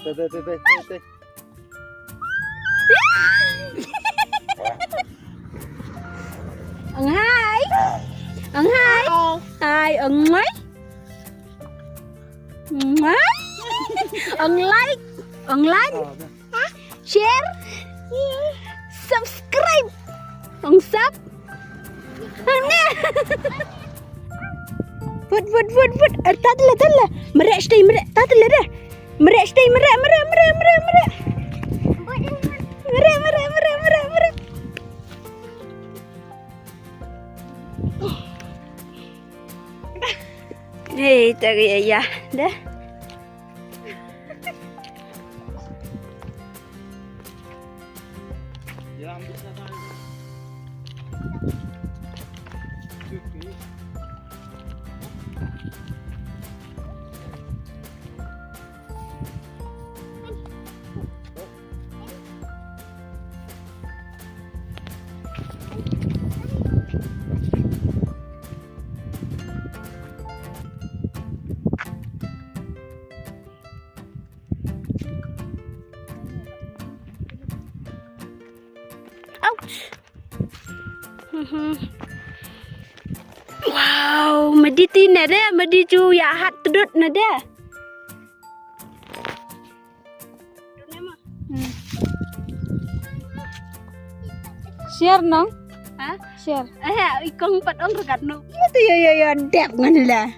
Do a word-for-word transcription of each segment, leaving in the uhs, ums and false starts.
Te, te, te, te, te, te. Ang hai. Ang hai. Hai, ang mai. Mai. Ang like. Ang like. Share. Subscribe. Ang sub. Ang ne. Put, put, put, put. Er, tadla, tadla. Merek shtei, merek. Tadla dah. Merek shtei, merek, merek, merek, merek, merek. Merek, merek, merek, merek, merek. Hei, tak ya, ya. Dah. Ouch. Wow, madi ti na de, madi ju ya hat tudut na de. Hmm. Share nong? Ha? Share. Eh, ikong pat ong regat no. Iya tu ya, ya, ya, dep ngan la.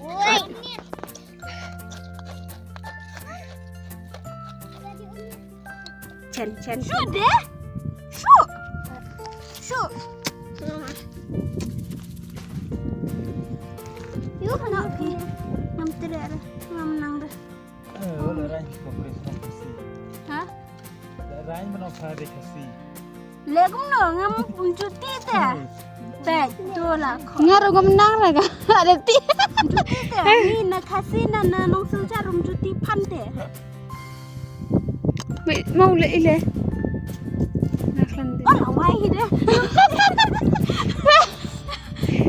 Woi. Chen, chen. Shu de. Shu. Shu. Yu kana phi. Ngam tere re. Ngam nang re. Eh, wala rai ko pres ko pres. Ha? Rai mano pha de kasi. Legum no ngam juti te. Te, tu la kho. Nga ruh ngam nang re ka. Ada ti. Juti te. Ni na Khasi na, na Nongsilchar rum juti phan te. Wait, mau le ile. Na khan de. Oh, la wai hi de.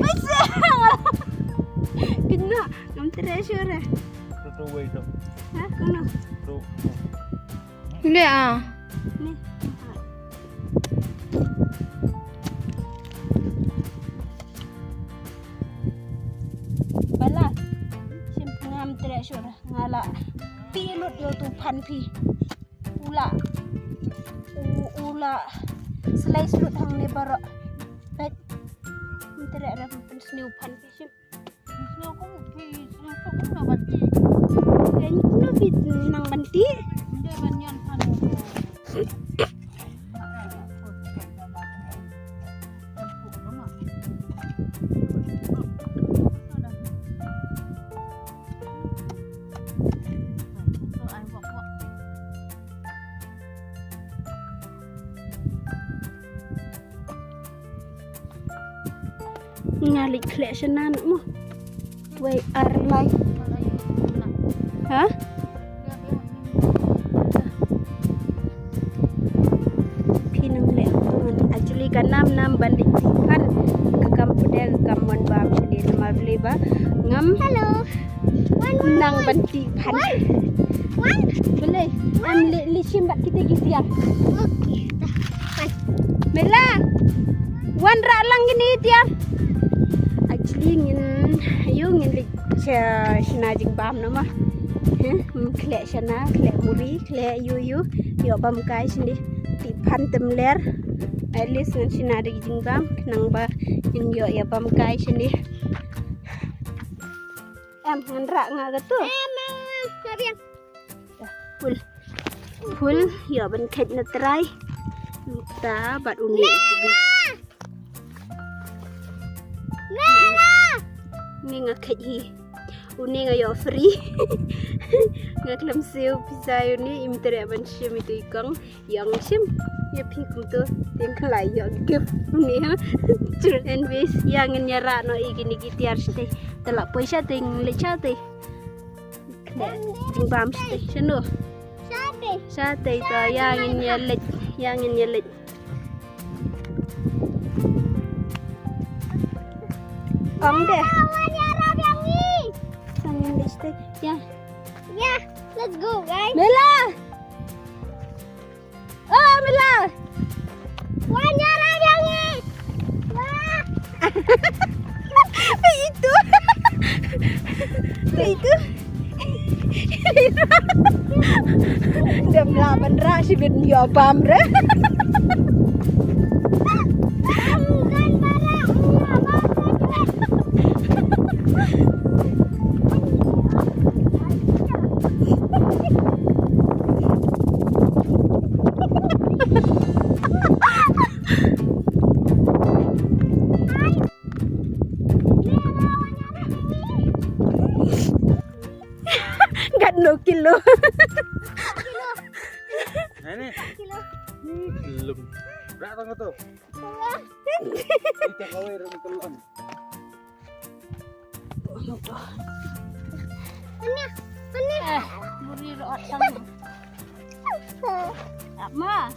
Bas. Kena, ngam tere sure. Tu, tu, wait, tu. Ha, kono. Tu, tu. Ni ah. Ni. Bala. Shim ngam tere sure. Nga la. Pi lut yo tu phan phi. U la. U, u la. Slice lut hangne baroh. Peit. Ngam tere re pyn sniew phan phi shim. Nang banti. Nga leit khleh shana noh mo. Wei ar lai. Ha? Phi nang leh. Actually ka nam nam ban leit phan. Ka kam pdeng ka kam mon bam shadien namar balei ba ngam. Hello. Nang ban tih phan. Wan. Wan. Balei? Wan. Am leit, leit shim bad kita ki tiar. Okay. Wan. Mela. Wan rah lang kine tiar. Actually ngin, ïoh ngin leit sha, shna jingbam namar. Heh, khleh shana, khleh muri, khleh ïoh ïoh. Ïoh bam kai shane. Tih phan te mler. At least ngan shna da ki jingbam. Khnang ba ngin ïoh ïa bam kai shane. Em, ngan rah nga katu. Em, em, em, nga biang. Phul. Phul, ïa ban kheit na trai. Ta bad une. Nga, nga. Ni nga kheit hi. Une nga ïoh free. Nga khlem siew pisa ïa une, im treh ban shim itu i kong. Ïa nga shim, ïa phi kumto, te nga la ïoh gift une ha. Children base, ïa ngin ïa rah noh ïa kine ki tiar shatei. Te la poi shatei, ngin leit shatei. Jingbam shatei shano? Shatei. Shatei to ïa ngin ïa leit, ïa ngin ïa leit. Ong de. Wan ïarap ïa ngi. Sa ngin leit shatei. Ïa. Ïa, let's go, guys. Mela. Oh, Mila. Wan ïarap ïa ngi. Wah. Itu. Itu. Dem la ban rah shi bit ïa bam re. Wan bara ïa bam re. Gat no kilo. Ini. Kilo. Belum. Berat banget tuh. Kita kawin teman. Ani, ani. Eh, muri roat sang. Apa?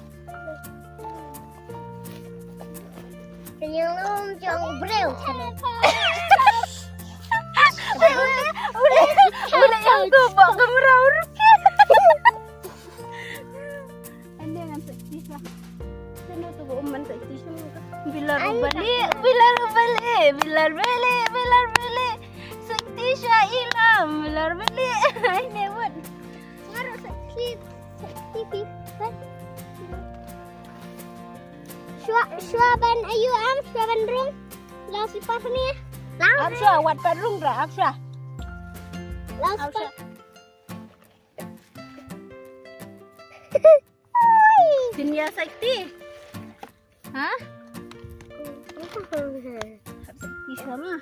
Penyelum jong breu. Udah, udah, udah yang gubak gemerau. Ande ngan sexy lah. Sino tu bu man sexy sino ka. Bila rubali, bila rubali, bila rubali, bila rubali. Sexy sha ilam, bila rubali. Ai ne wot. Ngaru sexy, sexy pi. Shwa, shwa ban ayu am, shwa ban rung. Lau slippers ni. Lau. Am shwa, wat pat rung ra, am shwa. Lau slippers. Senior safety. Ha? Safety sama.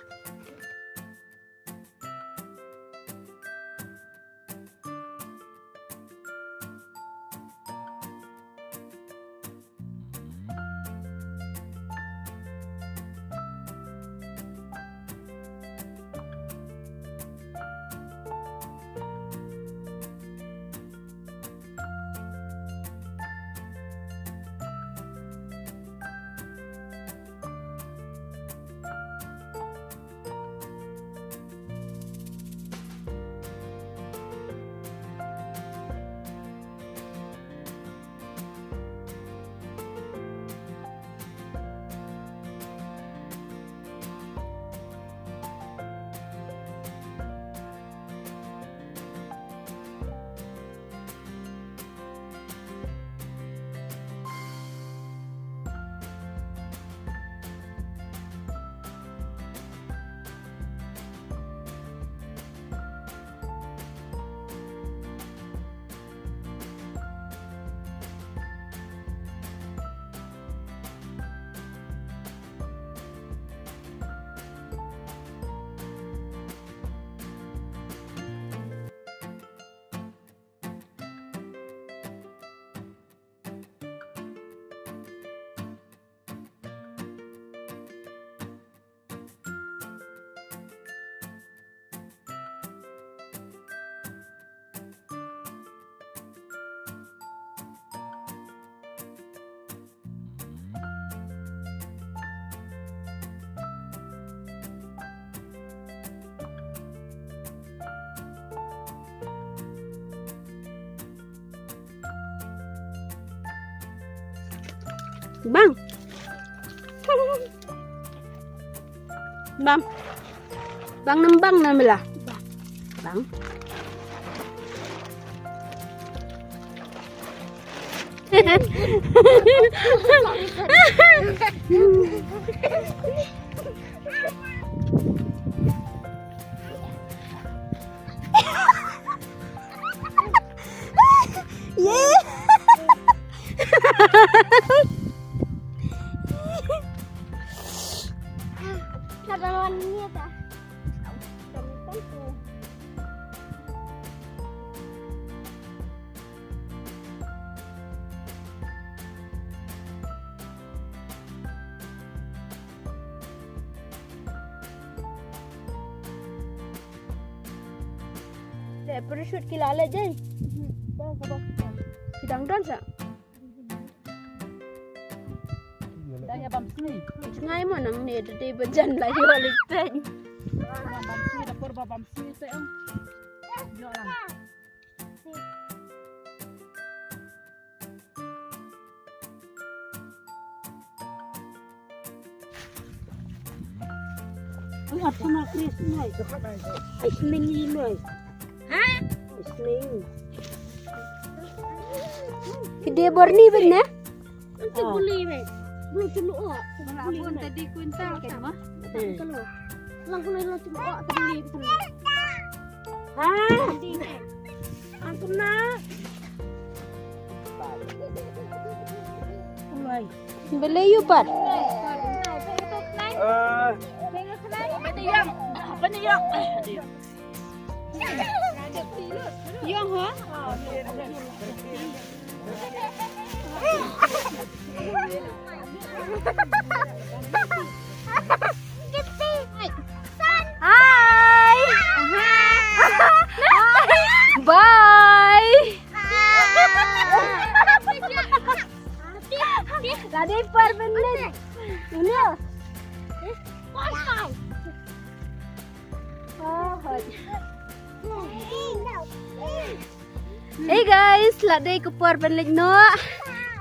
Bang. Bang. Bang nang bang nang bela. Bang. Ye. Kada lawan ni ta. Parachute ki la leh jai. Ki dang don sa. Dang ïa bam sngi. Jngai mo nangne da dei ba jan la ïoh leit peit. Bam sngi da por ba bam sngi te. Ïoh lang. Ai, ap sama Chris mai. Ai, smengi mai. Ha? Ai, smengi. Kede borni ben na? Itu buli be. Bulu tulu o. Bulu tadi kuintal kan mah. Kalau lang kalau lo tulu o tadi buli. Ha? Aku nak. Beli yu pat. Apa ni yang? Apa ni yang? Yang ha? Hai. Bye. Tadi perbelit. Ini. Hey guys, la dei ka por ban leit noh.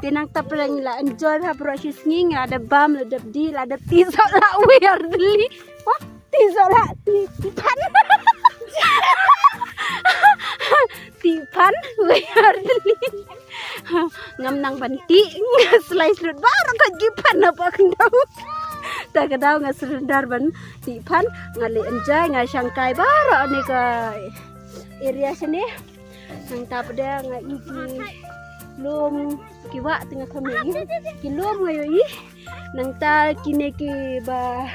Te nangta pyrshah la enjoy ha bro shi sngi, la da bam, la da bdi, la da ti so la wer deli. Wah, ti so la ti ti pan. Ti pan wer deli. Ngam nang ban ti, nga slice lut baroh ka ji pan na ba kyndaw. Ta ka daw nga surrender ban ti pan, nga leh enjoy, nga shangkai baroh ne ka area shane. Nangta pdeng nga ïohi ki lum ki wah tengah kami. Ki lum nga ïohi. Nangta kine ki ba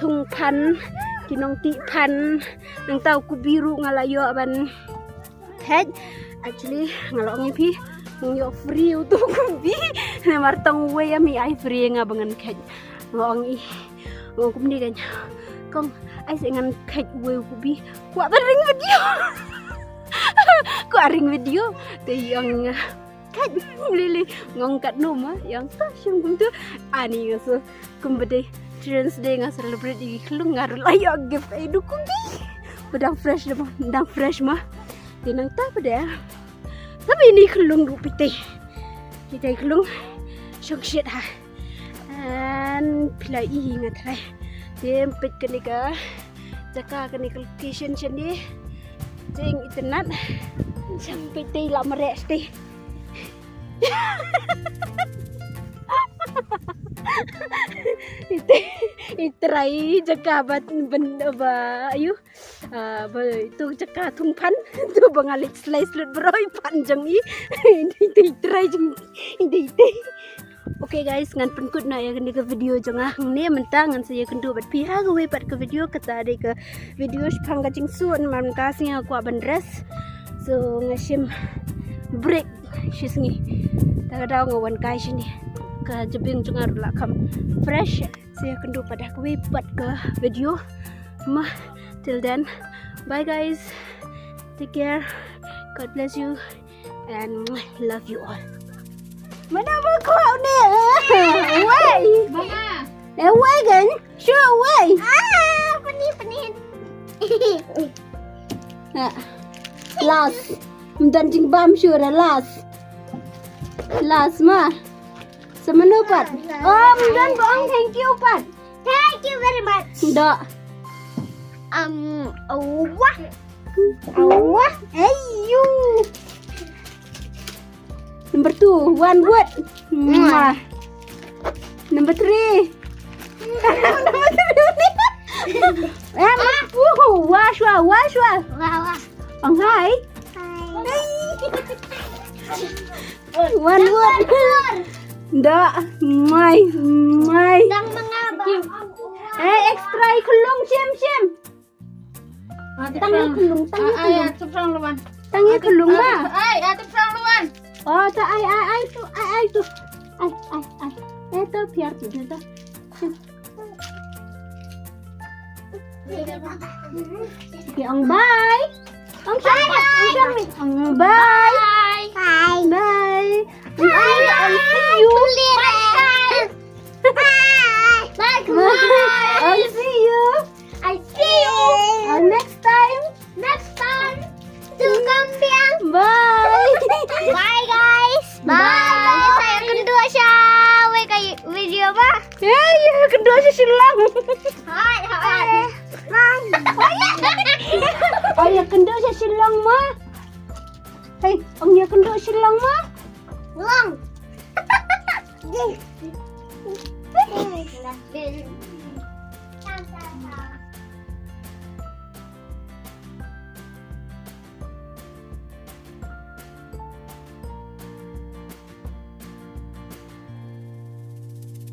thung phan, ki nong ti phan. Nangta u kubi ruh nga la ïoh ban kheit. Actually nga la ong ïa phi, nga ïoh free utu u kubi. Namar tang uwei ïa mi ai free nga ba ngan kheit. Nga ong i, nga ong kumne kan. Kong, ai se ngan kheit uwei u kubi. Kwah ban ring video. Kwah ring video. Te ïa nga kheit lili ngong kat numa ïa nga shim kumtu. Ani nga so kum ba dei Children's Day nga celebrate ïa ki khlung nga ruh la ïoh gift ai du kubi. Ba dang fresh da ba dang fresh ma. Te nangta ba dei. Tapi ini khlung du pite. Kita khlung shong shit ha. An phi la i hi nga trai. Te peit kane ka jaka, kane ka location shane. Jing itynnat. Shang peit te la mareh te. Ite, i trai jaka ba, ba, ba ayu. Ah, ba, itu jaka thung phan. Tu ba nga leh slice lut baroh i phan jong i. Ite, ite, i trai jong ite, ite. Okay guys, ngan pynkut noh ïa kane ka video jong nga hangne mynta, ngan sa ïakynduh bad phi ha kawei pat ka video. Kata dei ka video shaphang ka jingsuk, namar mynta sngi nga kwah ban rest. So nga shim break shi sngi. Ta ka daw nga wan kai shane. Ka jabieng jong nga ruh la kham fresh. Sa ïakynduh pat ha kawei pat ka video. Ma, till then, bye guys. Take care. God bless you. And love you all. Mana ba kau ni? Wei. Ba nga. Eh, wei kan? Sure, wei. Ah, pening, pening. Ha. Last. Mdan jingbam sure last. Last ma. Sa mano pat? Oh, mdan bong, thank you pat. Thank you very much. Dok. Um, wah. Wah. Hey, you. Number two, one word. Mwah. Number three. Number three. Eh, wah, wah, wah, wah. Wah, wah. Ang hai. Hai. One word. Da, mai, mai. Dang mangaba. Eh, extra i khulung, shim, shim. Tang i khulung, tang i khulung. Ai, ai, tu prang lawan. Tang i khulung ba. Ai, ai, tu prang lawan. Oh, ta ai, ai, ai, tu, ai, ai, tu. Ai, ai, ai. Eh, tu, biar tu, tu. Shim. Okay, ang bye. Ong Shang, ong Shang. Bye. Bye. Bye. Bye. I'll see you. Bye. Bye. Bye. I'll see you. I see you. Uh, next time. Next time. To come here. Bye. Bye, guys. Bye. Bye. Saya kynduh sha wei ka video ba. Hey, ya kynduh sha Shillong. Hai, hai. Bye. Oh, ya kynduh sha Shillong ma. Hey, ong ya kynduh Shillong ma. Long.